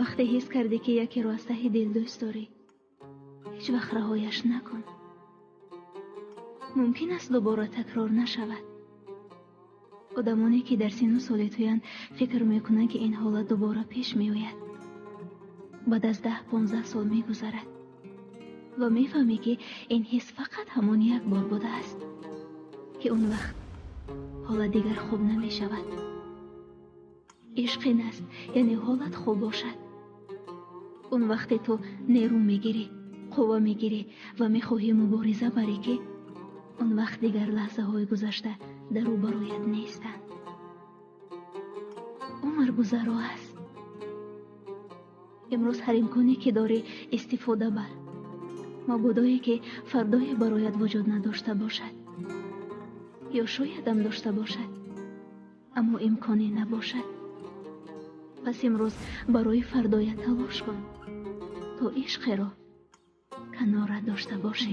Вақте ҳис кардӣ, ки якеро аз таҳи дил дӯст дорӣ, ҳеҷ вақт раҳояш накун. Мумкин аст, дубора такрор нашавад. Одамоне, ки дар синну соли туянд, фикр мекунанд, ки ин ҳолат дубора пеш меояд. Баъд аз 10-15 сол мегузарад ва мефаҳмӣ, ки ин ҳис фақат ҳамон як бор будааст, ки он вақт ҳолат дигар хуб намешавад. Ишқ ин аст, яъне ҳолат хуб бошад, он вақте ту нерӯ мегирӣ, қувва мегирӣ ва мехоҳӣ мубориза барӣ, ки он вақт дигар лаҳзаҳои гузашта дар рӯбароят нестанд. Умр гузаро аст. Имрӯз ҳар имконе, ки дорӣ, истифода бар, мабодое ки фардое бароят вуҷуд надошта бошад ё шоядам дошта бошад, аммо имконе набошад. Пас имрӯз барои фардоят талош кун, то ишқеро канора дошта бошӣ.